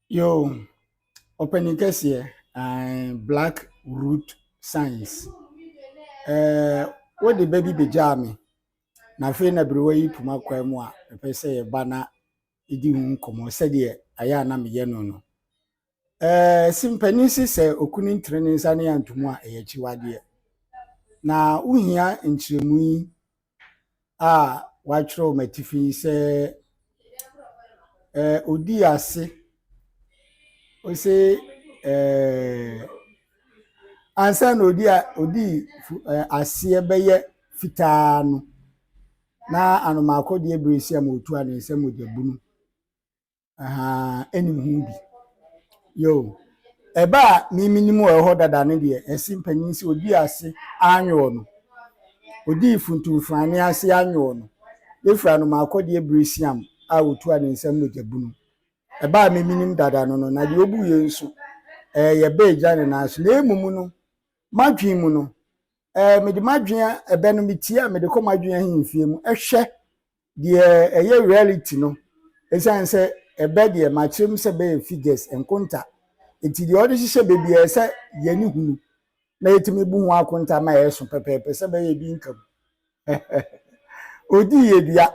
Yo, ɔpanin kɛseɛ, ae, Black Root Science. Ɛɛ, wode ba bi bɛgyaa me, na afei na berewa yi poma kwan mu a mepɛ sɛ yɛba na yɛdi ho nkɔmmɔ sɛdeɛ ayɛ a na meyɛ no no. Ɛɛ, si mpanin si sɛ okunu ntene ne nsa ne anto mu a ɛyɛ akyiwadeɛ. Na wohia nkyerɛmu yi a wɔatwerɛ wɔ m'atifi yi sɛ ɛɛ odii ase ose ɛɛ ansa na odi a odii ɛɛ aseɛ bɛyɛ fitaa no na anomaakɔdeɛ bere si ama otu a ne nsa mogya bunu. Ahaa, ɛnim ho bi. Yo, ɛba a me menim wɔ ɛhɔ dada no deɛ, ɛse mpanin sɛ odii ase anwoo no, odii funtumfrane ase anwoo no, efiri anomaakɔdeɛ bere siam a otu a ne nsam mogya bunu. Ɛba a me menim dada no no, na deɛ obuiɛ nso, ɛyɛ bɛ agya ne nan so. Na mmom no, m'adwene mu no, ɛɛ mede m'adwene ɛbɛ no metie a mede kɔ m'adwene ahemfie mu ɛhwɛ deɛ ɛyɛ reality no. Ɛsiane sɛ ɛbɛ deɛ makyerɛ mu sɛ bɛyɛ figures nkonta. Nti deɛ ɔde hyehyɛ baabi a ɛsɛ yɛne hunu na yɛtumi bu ho akonta ma ɛyɛ so pɛpɛɛpɛ sɛ bɛyɛ bi nka mu. Odii yɛ dua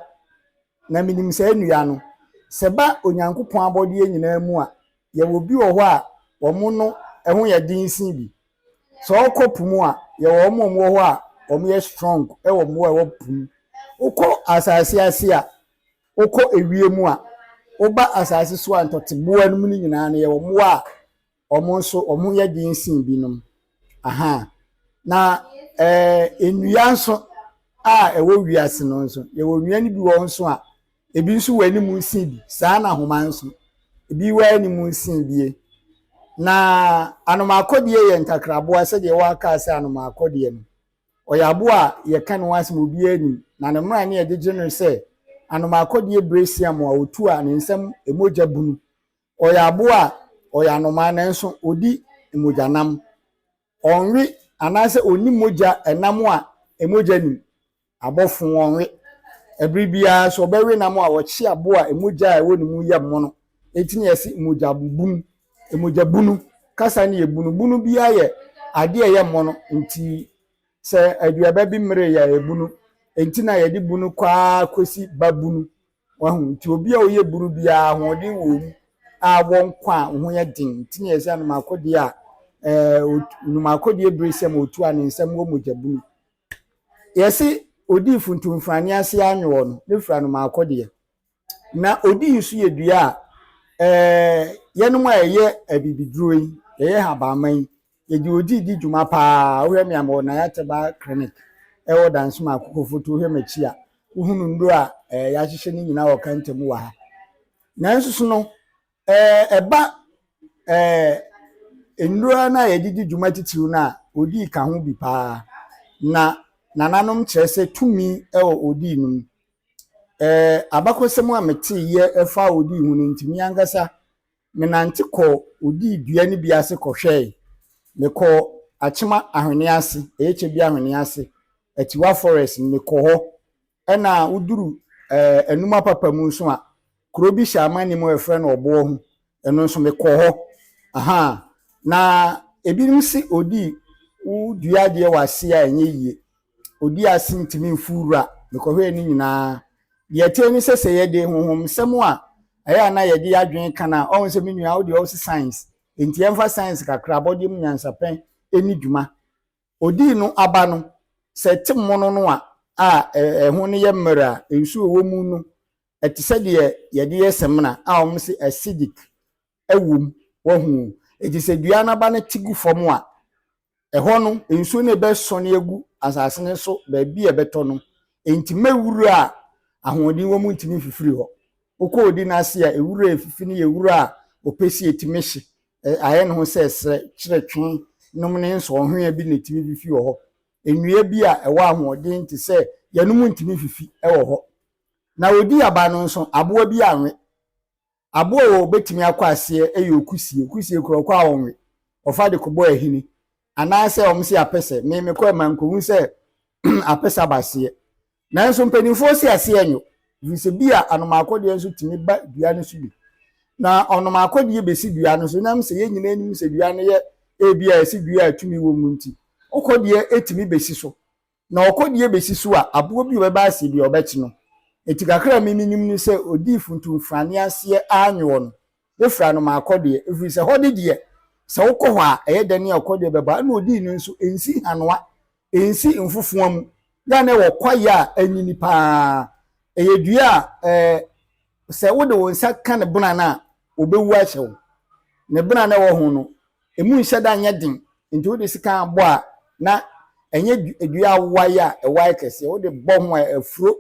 na menim saa nnua no sɛ ba Onyankopɔn abɔdeɛ nyinaa mu a yɛwɔ bi wɔ hɔ a wɔn no ɛho yɛ den sen bi. Sɛ ɔkɔ po mu a yɛwɔ wɔn a wɔwɔ hɔ a wɔyɛ strong ɛwɔ mmoa a ɛwɔ po mu. Wokɔ asase ase a wokɔ ewiem a woba asase so a ntɔteboa no mu no nyinaa no yɛwɔ mmoa a wɔn nso wɔn ho yɛ den sen binom. Aha. Na ɛɛ nnua nso a ɛwɔ wiase no nso yɛwɔ nnua no bi wɔ hɔ nso a ebi nso wɔ anim sen bi. Saa na ahoma nso ebi wɔ anim sen bie. Na anomaakɔdeɛ yɛ ntakraboa sɛdeɛ wɔaka sɛ anomaakɔdeɛ no. Ɔyɛ aboa a yɛka ne ho asɛm obiara nim na ne mmara ne yɛde gye no sɛ anomaakɔdeɛ bere siam a otu a ne nsam mogya bunu. Ɔyɛ aboa a ɔyɛ anomaa nanso odi mogyanam. Ɔnwe anaasɛ onni mogya ɛnam a mogya nim. Abɔfo ɔnwe. Ɛbere biara so ɔbɛwe nam a ɔkye aboa a mogya a ɛwɔ ne mu yɛ mono. Eti na yɛse mogya bunu. Mogya bunu kasa no yɛ bunu. Bunu biara yɛ adeɛ a ɛyɛ mono nti sɛ aduaba bi mmere yɛ a ɛyɛ bunu. Enti na yɛde bunu kɔ ara kɔsi ba bunu. Wahu nti obi a ɔyɛ bunu biara ahoɔden wɔ mu a wɔ nkwa a ho yɛ den. Nti na yɛsɛ anomaakɔdeɛ a ɛɛ anomaakɔdeɛ bere sɛm otu a ne nsam wɔ mogya bunu. Yɛse odii funtumfrane ase anwoo no ne firi anomaakɔdeɛ. Na odii nso yɛ dua a ɛɛ yɛnom a ɛyɛ abibiduro yi, yɛyɛ habamma yi, yɛde odii di dwuma paa. Wohwɛ me a mewɔ Nayataba clinic ɛwɔ Dansoman Akokofoto wohwɛ m'akyi a wohunu nnuro a ɛɛ yɛahyehyɛ ne nyinaa wɔ kanta mu wɔ ha. Nanso so no ɛɛ ɛba ɛɛ nnuro no a yɛde di dwuma titiriw no a odii ka ho bi paa. Na nananom kyerɛ sɛ tumi ɛwɔ odii no mu. Ɛɛ abakɔsɛm a meteeɛ ɛfa odii ho no nti me ankasa menante kɔɔ odii dua no bi ase kɔhwɛe. Mekɔɔ Akyema Ahwene ase, ɛyɛ kyɛ bi Ahwene ase, Atiwa forest no mekɔɔ hɔ. Ɛna woduru ɛɛ Enum Apapa mu nso a kuro bi hyɛ amanne mu a yɛfrɛ no Ɔboɔ ho. Ɛno nso mekɔɔ hɔ. Aha. Na ebinom se odii wodua adeɛ wɔ ase a ɛnyɛ yie. Odi ase ntumi mfu wura. Mekɔhwɛɛ ne nyinaa. Deɛ ɛteɛ ne sɛ sɛ yɛde honhomsɛm a ɛyɛ a na yɛde adwene ka no a ɔhu sɛ me nua wo deɛ ɔwɔ science nti yɛmfa science kakra abɔdeɛ mu nyansapɛn ɛni dwuma. Odii no aba no sɛ ɛte mono no a a ɛho no yɛ mmerɛ a nsuo ɛwɔ mu no ɛte sɛ deɛ yɛde yɛ samina a wɔn sɛ acidic ɛwɔ mu wahu. Eti sɛ dua n'aba no te gu fam a ɛhɔ no nsuo no ɛbɛsɔne agu asase no so baabi a ɛbɛtɔ no nti mɛwura a ahoɔden wɔ mu ntumi mfifiri hɔ. Wokɔ odi n'ase a ewura a efifi no yɛ wura a ɔpɛ si etumi hye. Ayɛ ne ho sɛ ɛsrɛ kyerɛtwe nom ne nsɔhwea bi na etumi fifi wɔ hɔ. Nnua bi a ɛwɔ ahoɔden te sɛ yɛnom ntumi fifi ɛwɔ hɔ. Na odi aba no nso aboa bi anwe. Aboa a obetumi akɔ aseɛ ɛyɛ okusie. Okusie kura ɔkɔ a ɔnwe. Ɔfa de kɔbɔ ahini. Anaasɛ wɔn si apɛsɛ. Me mekɔ ɛma nkohu sɛ apɛsɛ aba aseɛ. Nanso mpanimfoɔ si aseɛ nyo. Ɛfiri sɛ bi a anomaakɔdeɛ nso tumi ba dua no so bi. Na ɔnom akɔdeɛ bɛsi dua no so, nam sɛ yɛn nyinaa nim sɛ dua no yɛ ebi a ɛsi dua a tumi wɔ mu nti, ɔkɔdeɛ etumi bɛsi so. Na ɔkɔdeɛ bɛsi so a, aboɔ bi a ɔbɛba ase bi a ɔbɛkye no. Eti kakra a mimi nim ne sɛ odii funtumfrane aseɛ anwoɔ no, efura no akɔdeɛ, efiri sɛ hɔ de deɛ, sɛ wokɔ hɔ a, ɛyɛ dɛ ne ɔkɔdeɛ bɛba. Ɛna odii no nso nsi hanoa, nsi mfofoa mu, yɛn na ɛwɔ kwaeɛ a anyini paa. Ɛyɛ dua a sɛ wode wo nsa ka ne bona no a, obɛwu ahyɛ wo. Ne bona no ɛwɔ ho no, emu nhyɛ da nyɛ den, nti wode sika abɔ a, na ɛnyɛ dua awae a ɛwae kɛseɛ. Wode bɔ ho a, afuro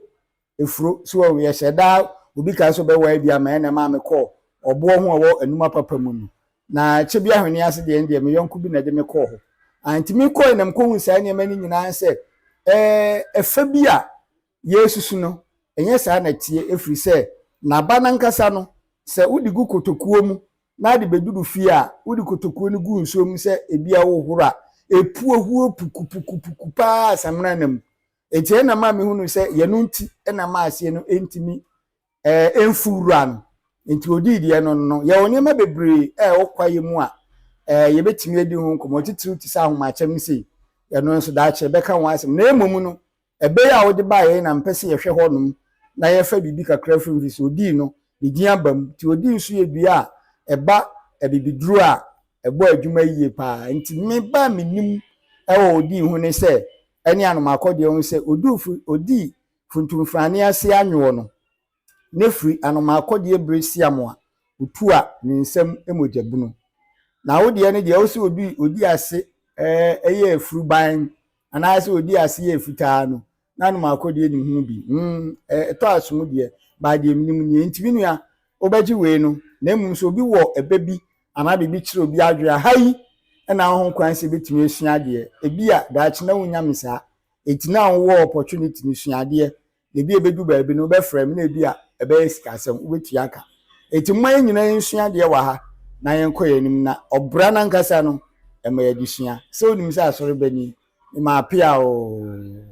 efuro so wɔ yɛhyɛ daa. Obi ka so bɛwae bi ama ɛna maa me kɔɔ ɔboɔ ho a ɛwɔ anum apapa mu no. Na kyɛ bi ahwene ase deɛ, deɛ me yɔnko bi na ɛde me kɔɔ hɔ. Nti me kɔɔ nam kɔhu saa nneɛma no nyinaa sɛ ɛfa bi a yɛsusu no, ɛnyɛ saa na tie, efiri sɛ n'aba nankasa no, sɛ wode gu kotokuo mu na ade bɛduru fie a, wode kotokuo no gu nsuo mu sɛ ebi a wohoro a, epu ahuo pukupukupuku paa samina nam. Eti ɛna maa mi hunu sɛ yɛn nti ɛna maa aseɛ no ntumi ɛnfu wura no. Nti odii deɛ no yɛwɔ nneɛma bebree a ɛwɔ kwaeɛ mu a yɛbɛtumi adi ho nkɔmɔ, titiriw te sɛ ahomakyɛm sei. Ɛno nso daakye bɛka ho asɛm. Na emom no, ɛbɛyɛ a wode baeɛ na mpɛ sɛ yɛhwɛ hɔnom na yɛfa biribi kakra firi mu, sɛ odii no ne din aba mu. Nti odii nso yɛ dua a ɛba abibiduro a ɛbɔ adwuma yie paa. Nti me ba me nim ɛwɔ odii ho ne sɛ ɛne anomakɔdeɛ ho sɛ odii funtumfrane ase anwoɔ no, ne firi anomakɔdeɛ bere siam a otu a ne nsam mogya bunu. Na wo deɛ no deɛ, wo sɛ odi ase ɛyɛ afuruban anaasɛ odi ase yɛ fitaa no, na anomakɔdeɛ ne ho bi ɛtɔ asom deɛ baa deɛ minim nie. Nti mi nua, wobɛgye wei no. Na mmom sɛ obi wɔ ɛbɛ bi anaa biribi kyerɛ obi adwene ha yi, ɛna ho kwan sɛ ebɛtumi asua adeɛ. Ebi a daakye na wonya me saa, eti na wowɔ opportunity no, sua adeɛ. Na ebi ebedu baabi no, wobɛfrɛ me, na ebi a ɛbɛyɛ sikasɛm, wobɛtua aka. Eti mma yɛn nyinaa nsua adeɛ wɔ ha na yɛnkɔ yɛn anim. Na ɔbra nankasa no, ɛma yɛde sua sɛ onim sɛ asɔre bɛni ma apia ooo.